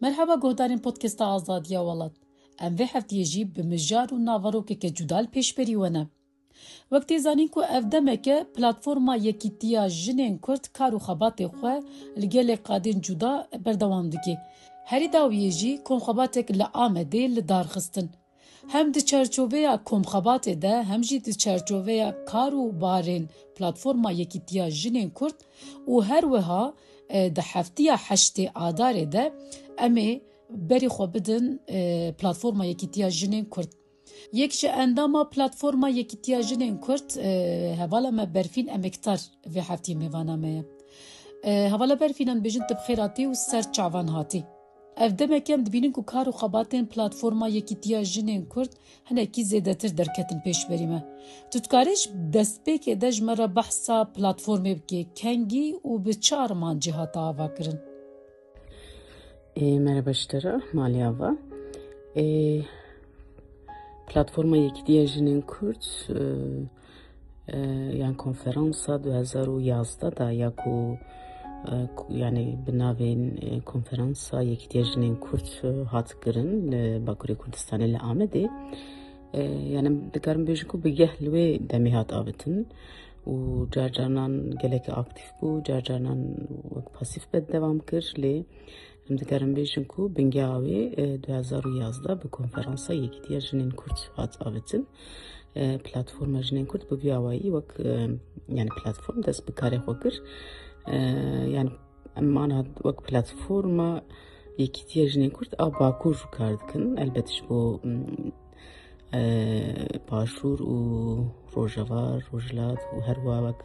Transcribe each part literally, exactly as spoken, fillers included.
Merheba guhdarên Podcasta Azadiya Welat. Em vê heftiyê jî bi mijar û naverokeke cuda li pêşberî we ne. Wek tê zanîn ku ev demeke Platforma Yekîtiya Jinên Kurd kar û xebatê xwe li gelek qadên cuda berdewam dike. Herî dawiyê jî komxebatek li Amedê li dar xistin. Hem di çerçoveya komxebatê de, hem jî di çerçoveya kar û barên Platforma Yekîtiya Jinên Kurd û her wiha, e, di heftiya heştê Adarê de em ê berê xwe bidin, e, Platforma Yekîtiya Jinên Kurd. Yek ji endama Platforma Yekîtiya Jinên Kurd, e, hevala me Berfîn Emektar vê heftiyê mêvana me ye. E, hevala Berfîn, em dibêjin tu bi xêr hatî û ser çavan hatî. Ev demeke em dibînin ku kar û xebatên Platforma Yekîtiya Jinên Kurd hinekî zêdetir derketin pêşberî me. Tu dikarî ji destpêkê de ji me re behsa platformê bikî, kengî û bi çi armancî hate avakirin? Ê, merheba ji te re, malê ava. Ê, Platforma Yekîtiya Jinên Kurd, e, e, yan konferansa du hezar û yazdeh da ya ku, e, ku, yani bi navên, e, Konferansa Yekîtiya Jinên Kurd, e, hat kirin li Bakurê Kurdistanê li Amedê. E, yani em dikarin bêjin ku bi geh li wê demê hat avitin û car carinan gelekî aktîf bû, car carinan wek pasîf berdewam kir, lê em dikarin bêjin ku bingeha wê, e, du hezar û yazdeh bi Konferansa Yekîtiya Jinên Kurd hat avitin. E, Platforma Jinên Kurd bi vî awayî wek, e, yani platform dest bi karê xwe kir. E, yani em ana wek Platforma Yekîtiya Jinên Kurd a Bakur kar dikin. Elbet ji bo, mm, e, Başûr û Rojava, Rojhilat û her wiha wek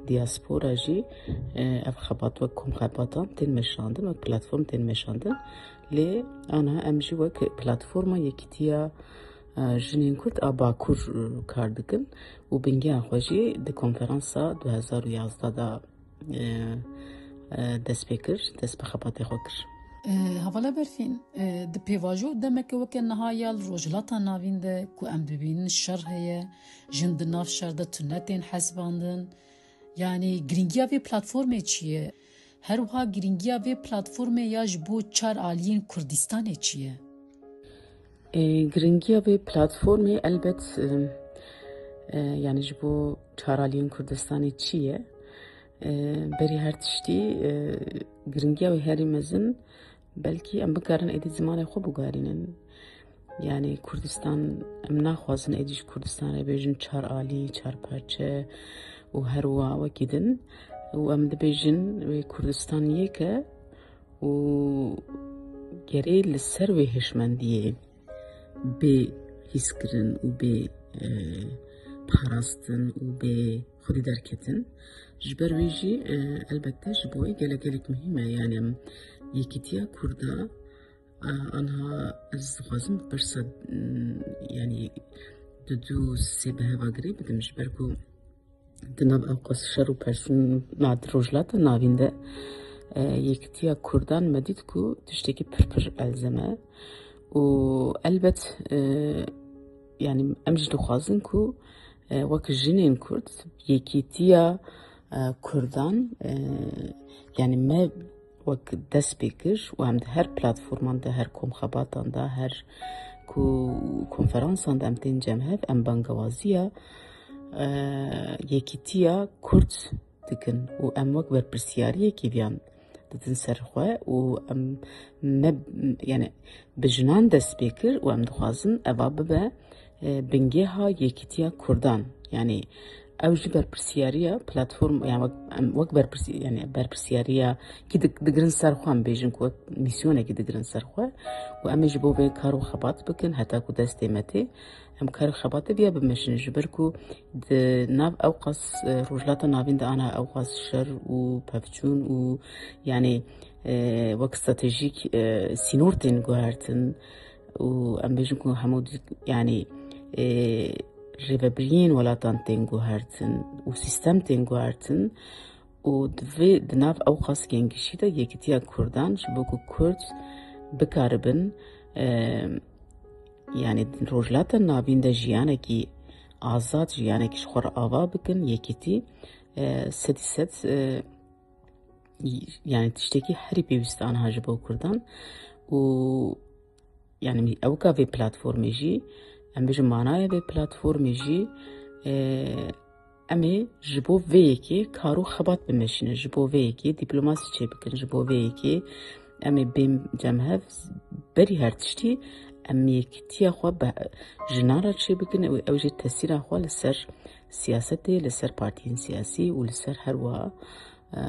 diaspora jî, e, ev xebat wek komxebatan tên meşandin, wek platform tên meşandin. Lê ana em jî wek Platforma Yekîtiya, e, Jinên Kurd a Bakur, e, kar dikin û bingeha xwe jî di konferansa du hezar û yazdeh da, e, e, dest pê kir, dest bi xebatê xwe kir. E, hevala Berfîn, e, di pêvajo demeke weke niha ya li Rojhilata Navîn de ku em dibînin şer heye, jin di nav şer de tune tên hesibandin. Yanî girîngiya vê platformê çi ye? Her wiha girîngiya vê platformê ya ji bo çar aliyên Kurdistanê çi ye? E, girîngiya vê platformê elbet, e, e, yani ji bo çar aliyên Kurdistanê çi ye? E, berî her tiştî, e, girîngiya wê herî mezin belkî em bikarin êdî zimanê xwe biguherînin. Yani Kurdistan, em naxwazin êdî ji Kurdistan re bêjin çar alî, çar parçe û her wiha wekî din. Û em dibêjin wê Kurdistan yek e û gerê li ser wê hişmendiyê bê hîskirin û bê, e, parastin û bê xwedî derketin. Ji ber wê jî, e, elbette ji bo wê gelek gelek muhîm e. Yani em yekîtiya Kurda, e, anha ez dixwazim bi pirsa, m, yani di du sê bi heva girê bidim, ji ber ku di nav ewqas şer û persûn na di Rojhilata Navîn de, e, yekîtiya Kurdan me dît ku tiştekî pir pir elzem e. Û elbet, e, yani em jî dixwazin ku, e, wek jinên Kurd, yekîtiya, e, Kurdan, e, yani me wek dest pê kir û em di her platforman de, her komxebatan de, her ku konferansan de em tên cem hev, em bangewaziya, e, yekîtiya Kurd dikin û em wek berpirsiyariyekî viyan didin ser xwe û em me, yani bi jinan dest pê kir û em dixwazin eva bibe, e, bingeha yekîtiya Kurdan. Yani ew jî berpirsiyariya platform, yani wek, em wek berpirsi-, yani berpirsiyariya kî dig-, digirin ser xwe, em bêjin ku wek mîsyonekî digirin ser xwe û em ê ji bo vê kar û xebat bikin heta ku destê me tê. Em kar û xebatê viya bimeşin, ji ber ku di nav ewqas, e, Rojhilata Navîn de ana ewqas şer û pevçûn û, yani, e, wek stratejîk, e, sînor tên guhertin û em bêjin ku hemû di-, yani, e, rêvebiriyên welatan tên guhertin û sîstem tên guhertin û di vê, di nav ewqas gengişî de yekîtiya Kurdan ji bo ku Kurd bikaribin, e, yani di Rojhilata Navîn de jiyanekî azad, jiyanekî ji xwe re ava bikin, yekîtî, e, sedî sed, e, yani tiştekî herî pêwîst e aniha ji bo Kurdan. û, yanî, ewka vê platformê jî, em bêjin manaya vê platformê jî, e, em ê ji bo vê yekê kar û xebat bimeşînin, ji bo vê yekê dîplomasî çêbikin, ji bo vê yekê em ê bên cem hev, berî her tiştî em yekîtiya xwe be-, jinan re çêbikin û ew jî tesîra xwe li ser siyasetê, li ser partiyên siyasî û li ser her wiha, e,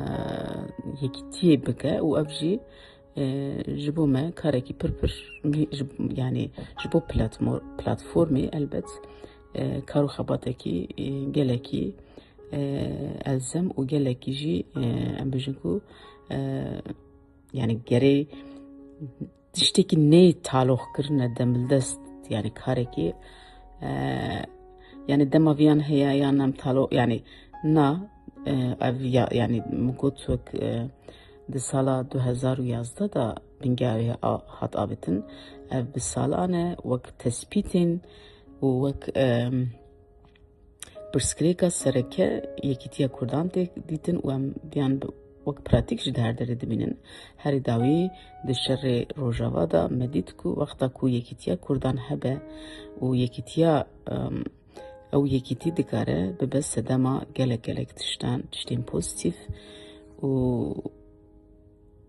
yekîtiyê bike û ev jî, e, ji bo me karekî pir pir mih-, ji, yanî ji bo platmor-, platformê elbet, e, kar û xebatekî, e, gelekî, e, elzem û gelekî jî, e, em bêjin ku, e, yanî gerê tiştekî neyê taloq kirine demildest, yanî karekî, e, yanî dema viyan heye yan em talo-, yanî na, e, ev ya, yanî min got wek, e, di sala du hezar û yazdeh de bingehê a-, hat avêtin. Ev bi salan e wek tespîtên û wek, e, pirsgirêka sereke yekîtiya Kurdan tê dîtin û em viyan bi-, wek pratîk jî di her derê dibînin. Herî dawî di şerê Rojava de me dît ku wexta ku yekîtiya Kurdan hebe û yekîtiya, em, ew yekîtî dikare bibe sedema gelek gelek tiştan, tiştên pozîtîf û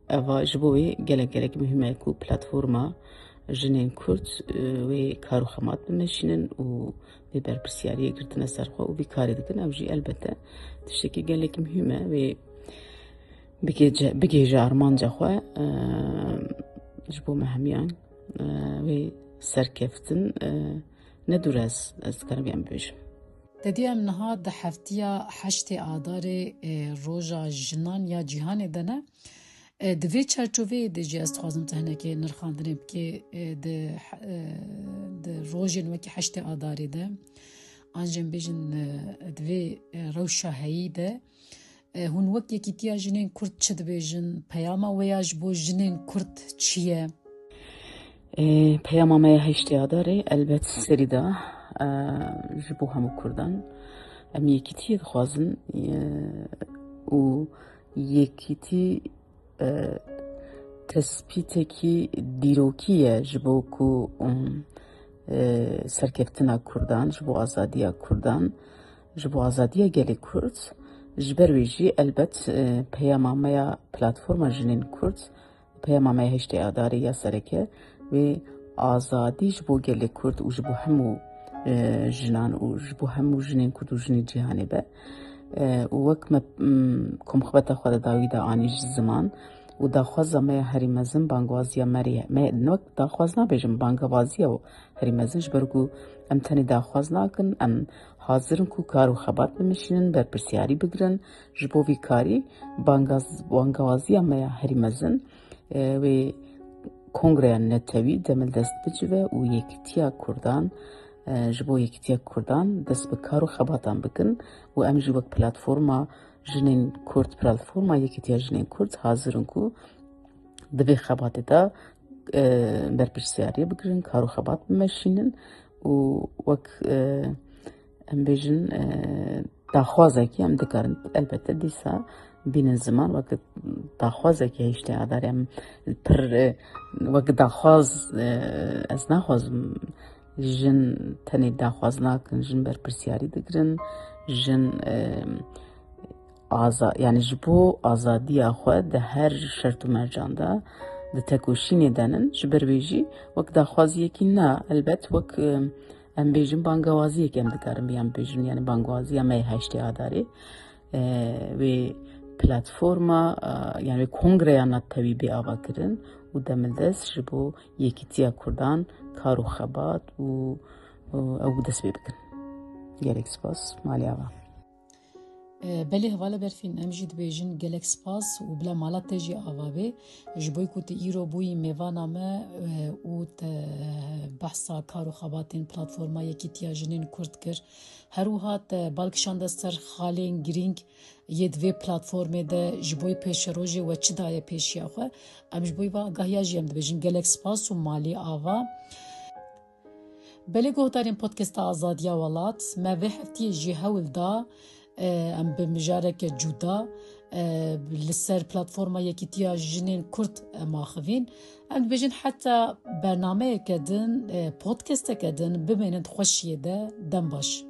eva ji bo wê gelek gelek muhîm e ku platforma jinên Kurd, e, wê kar û xebat bimeşînin û vê berpirsiyariyê girtine ser xwe û vî karê dikin. Ev jî elbete tiştekî gelek muhîm e. Wê bigêce-, bigihêje armanca xwe, e, ji bo me hemiyan, e, wê serkeftin, e, ne dûr e, ez, ez dikarim vê em bibêjim. Te dî em niha di heftiya heştê Adarê, e, Roja Jinan ya Cîhanê de ne. E, di vê çarçoveyê de jî ez dixwazim tu hinekê nirxandinê bikê, e, di, e, di rojên wekî heştê Adarê de, an jî em bêjin, e, di vê, e, rewşa heyî de, e, hûn wek Yekîtiya Jinên Kurd çi dibêjin? Peyama we ya ji bo jinên Kurd çi ye? E, peyama me ya heştê Adarê, elbet serî de, e, ji bo hemû Kurdan. Em yekîtiyê dixwazin, e, û yekîtî, e, tespîtekî dîrokî ye ji bo ku, um, e, serkeftina Kurdan, ji bo azadiya Kurdan, ji bo azadiya gelê Kurd. Ji ber wê jî elbet, e, peyama me ya platforma jinên Kurd, peyama me ya heştê Adarê ya sereke wê azadî ji bo gelê Kurd û ji bo hemû, e, jinan û ji bo hemû jinên Kurd û jinê cîhanê be. E, û wek me, m, komxebeta xwe di dawî de anî ji ziman û daxwaza me ya herî mezin bangwaziya me, me, wek daxwaz nabêjim, bangevaziya herî mezin, ji ber ku em tenê daxwaz nakin, em hazir in ku kar û xebat bimeşînin, berpirsiyarî bigirin, ji bo vî karî bangaz-, bangewaziya me ya herî mezin, e, wê kongreya netewî demildest bicive û yekîtiya Kurdan, e, ji bo yekîtiya Kurdan dest bi kar û xebatan bikin û em jî wek platforma jinên Kurd, platforma Yekîtiya Jinên Kurd hazir in ku di vê xebatê de, e, berpirsiyariyê bigirin, kar û xebat bimeşînin û wek, e, em bêjin, e, daxwazekî em dikarin elbette dîsa bînin ziman wek daxwazekî heştê Adarê em pir, e, wek daxwaz, e, ez naxwazim jin tenê daxwaz nakin, jin berpirsiyarî digirin, jin, e, aza-, yanî ji bo azadiya xwe di her şert û mercan de di tekoşînê de nin. Ji ber wê jî wek daxwaziyekî na, elbet wek, e, em bêjin bangewaziyekî em dikarin vê em bêjin, yanî bangewaziya me yê heştê Adarê, e, wê platforma, e, yanî wê kongreya netewî bê avakirin û demildest ji bo yekîtiya Kurdan kar û xebat û, û ew dest pê bikin. Gelek spas, malê ava. E, belê hevala Berfîn, em jî dibêjin gelek spas û bila mala te jî ava be. Ji bo ku tu îro bûyî mêvana me, e, û te behsa kar û xebatên platforma Yekîtiya Jinên Kurd kir. Her wiha te bal kişande ser xalên girîng yê di vê platformê de ji bo pêşerojê we çi daye pêşiya xwe. Em ji bo va agahiya jî em dibêjin gelek spas û malî ava. Belê guhdarên Podcasta Azadiya Welat, me vê heftiyê jî hewl da, e, em bi mijareke cuda, e, li ser platforma Yekîtiya Jinên Kurd, e, maxivîn. Em dibêjin heta bernameyeke din, e, podcasteke din bimênin di xweşiyê de. Dem baş.